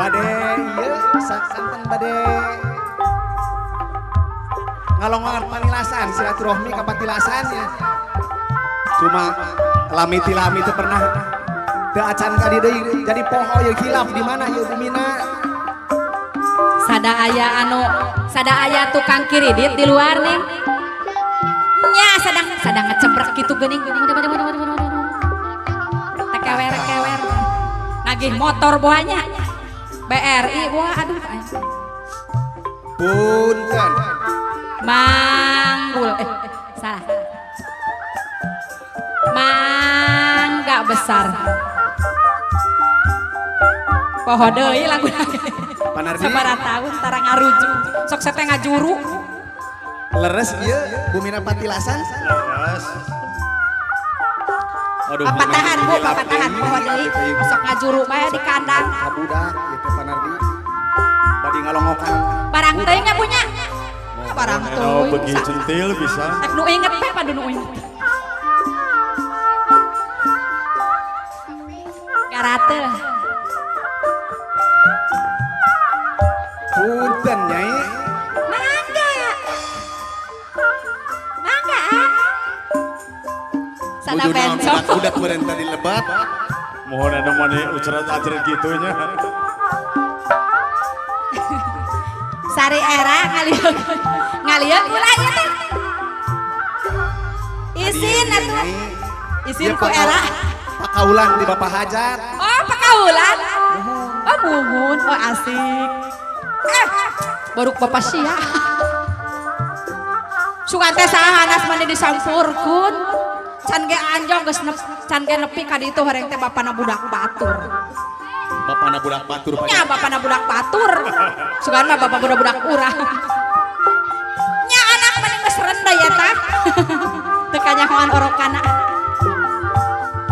Bade ieu sakanten bade ngalongoan panilasan silaturahmi ka patilasan ya. Cuma lami ti lami teu pernah teu acan ka di deui jadi poho ieu hilaf di mana ieu bumina. Sada aya anu sada aya tukang kiridit di luar nih. Nya sadang sadang ngecebrek gitu geuning. Tekewer kewer. Nagih motor boanya. BRI boa aduh. Punten. Manggul salah. Mangga besar. Poho deui laguna. Panardi. Sabaraha tahun tara ngarujuk. Sok sete ngajuru. Leres ieu bumina patilasan. Leres. Aduh, Papatahan Bu, papatahan poho deui. Sok ngajuru bae di kandang. Ka budak ieu teh Panardi. Bade ngalongokan. Barang teuing nya punya. Barang Eno teuing. begi centil bisa. Rek nu inget teh padu nu inget. Garatel. Punten Nyai. Mangga. Mangga. Sada Nuju naon bencong. Budak meureun tadi lebat. Mohon anu mani ucerat-aceret gitunya. Sari era ngalieu ngalieu ulah ieu teh. Isin atuh. Isin ku era. Pakaulan di Bapak Hajat. Oh, pakaulan. Oh, muhun. Oh, asik. Baru bapak sia. Sugan teh saha hanas mani disampurkeun. Can ge anjong geus nep, can ge nepi ka ditu horeng teh bapana budak batur. Bapana budak batur Nya bapana budak batur. Sugan mah bapak budak-budak urang. Nya anak mani geus rendah ya tah. Teu kanyahoan orokana.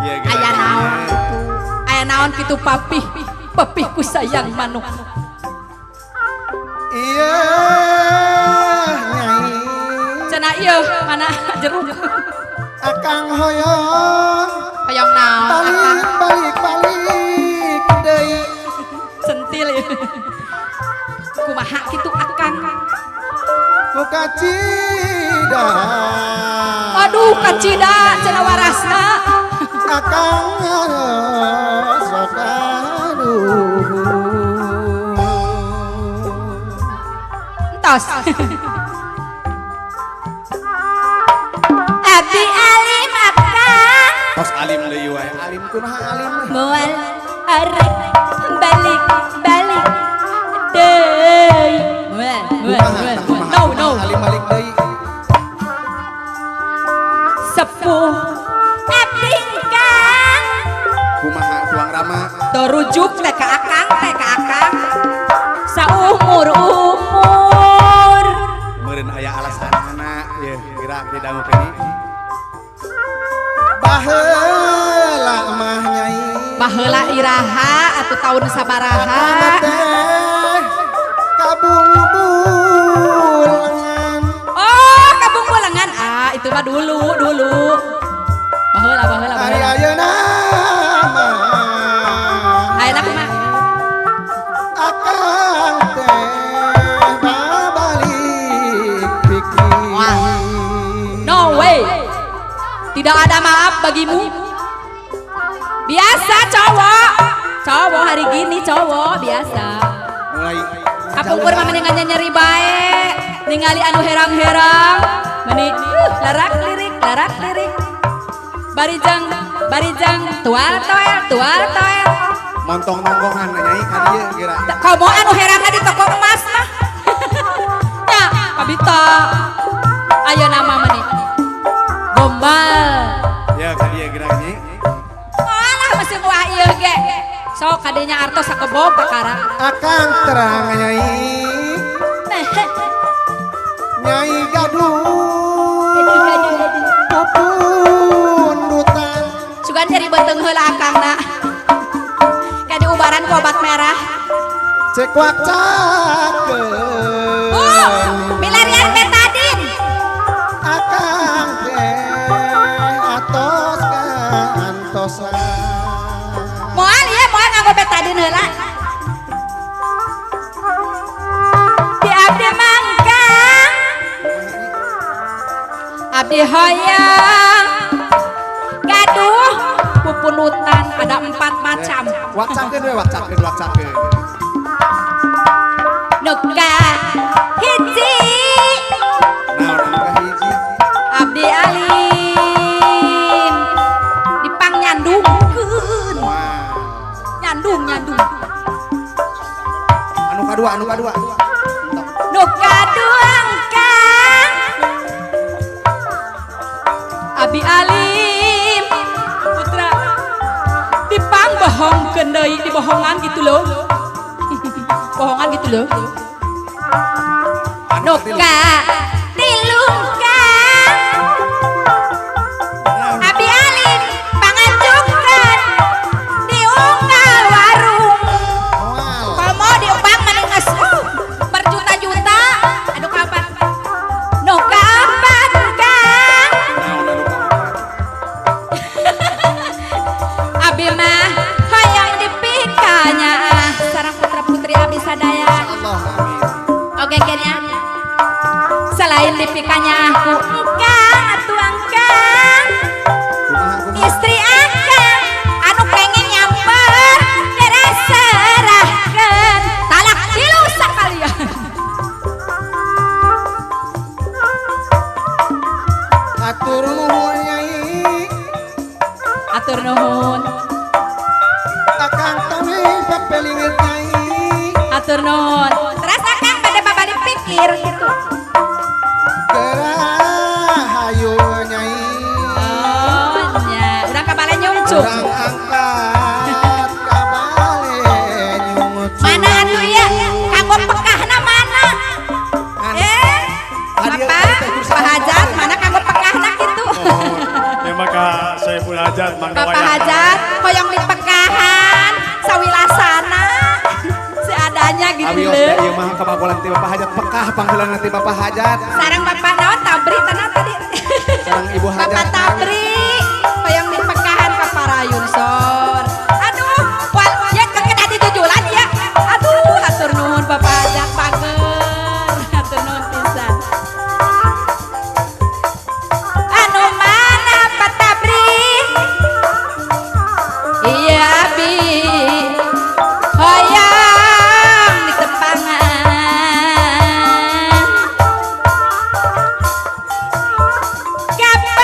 Iya, geura. Aya naon kitu. Aya naon kitu papih. Papihku sayang manuk. Iya Nyai. Cenah ieu mana jeruk. Akang hoyong Hoyong naon akang balik balik balik deui. Sentil ya. Kumaha kitu akang. Ku kacida. Aduh kacida cenah warasna. Akang sok aduh. Entos. Abi alim akang. Tos alim deui wae. Alim kumaha alim? Moal arek balik balik deui. Moal moal moal. No no. Alim balik deui. Sepuh abdi kang. Kumaha tuang rama? Terujuk teh ka akang teh ka akang. Saumur umur. Meureun aya alasanana ye gerak didangukeun ini. Baheula mah Nyai. Baheula iraha atuh taun sabaraha. Teh kabung-bulengan. Oh, kabung-bulengan. Ah, itu mah dulu, dulu. Baheula, baheula, Ari baheula. ayeuna mah. Ayeuna kumaha? Akang teh babalik pikir. Wah. No way. Tidak ada maaf bagimu. Biasa cowok. Cowok hari gini cowok biasa. Mulai Kapungkur mah mendingan nyeri bae. Ningali anu herang-herang. Meni larak lirik, larak lirik. Barijang, barijang, tual toel, tual toel. Montong nongkongan Nyai ka dieu geura. Komo anu herangna di toko emas mah. Ya, kabita. Ayeuna mah meni. Gombal. Ya ka dieu geura Nyai. Alah masih wah ieu ge. Sok kadenya artos sakebog kakara. Akang terang Nyai. Nyai gaduh. Pupundutan. Sugan nyeri beuteung heula akangna. Kayak diubaran ku obat merah. Cekwak cakeun. Milarian betadin. Akang teh atos kantosan. Moal ieu moal nganggo betadin heula. Abdi hoyong gaduh pupunutan ada 4 macam. Wacakeun we, wacakeun, wacakeun. Nu kahiji. Naon anu kahiji? Abdi alim dipangyandungkeun. Wah. Nyandung nyandung. Anu kadua, anu kadua. Nu kadua Kang Abi alim putra dipangbohongkeun deui, dibohongan gitu loh. Bohongan gitu loh. Anu Nu katilu. katilu Kang Abi alim pangacukan diunggal warung. Moal. Komo diupang mending geus berjuta-juta. Aduh kapan? Nu kaopat Kang? Naon anu kaopat? Abi mah hayang dipikanya sareng putra putri abi sadaya. Allah amin. Oke kayaknya. Selain dipikanya aku engkang atuh engkang Kumaha kumaha? istri akang anu pengen nyamper geura serahkeun talak tilu sakalian. Atur nuhun Nyai. Atur nuhun. Akang tami papelingit Nyai. Atur nuhun. Terus akang bade babali pikir gitu. Gerah hayu Nyai. Oh nya, urang ka bale nyungcung. Urang angkat ka bale nyungcung. Mana atuh ieu? Kanggo pekahna mana? Eh, Bapak, Pak Hajat, mana kanggo pekahna kitu? Mohon. Ya maka Saiful Hajat mangga Bapak wayah. Hajat, hoyong dipekahan, sawilasana, seadanya gitu Awios lho. da ieu mah kabagolan ti Bapak Hajat pekah panggilan ti Bapak Hajat. Sareng Bapak naon Tabri tenang tadi. Sareng Ibu Hajat. Bapak Tabri, hoyong dipekahan ka parayun sor. Aduh, wal ya kekena dijujulan ya. Aduh, hatur nuhun Bapak Hajat pager. Hatur nuhun pisan. Anu mana Pak Tabri? Iya abi hoyong ditepangan.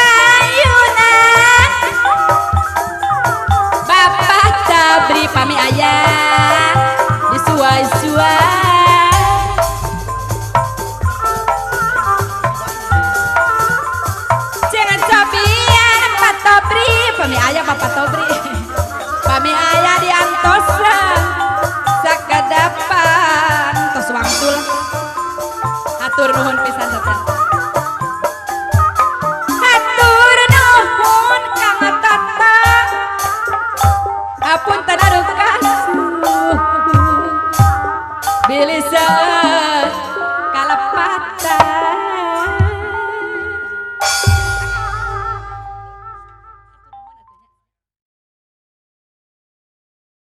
Kapayunan Bapak Tabri pami ayah disuai-suai. Jangan cobian Pak Tobri, pami ayah Bapak Tobri. Pami ayah diantosan sakadapan tos wangsul. Hatur nuhun pisan teteh. Hatur nuhun Kang Tata. Apunten aduh kasuh. Bilih.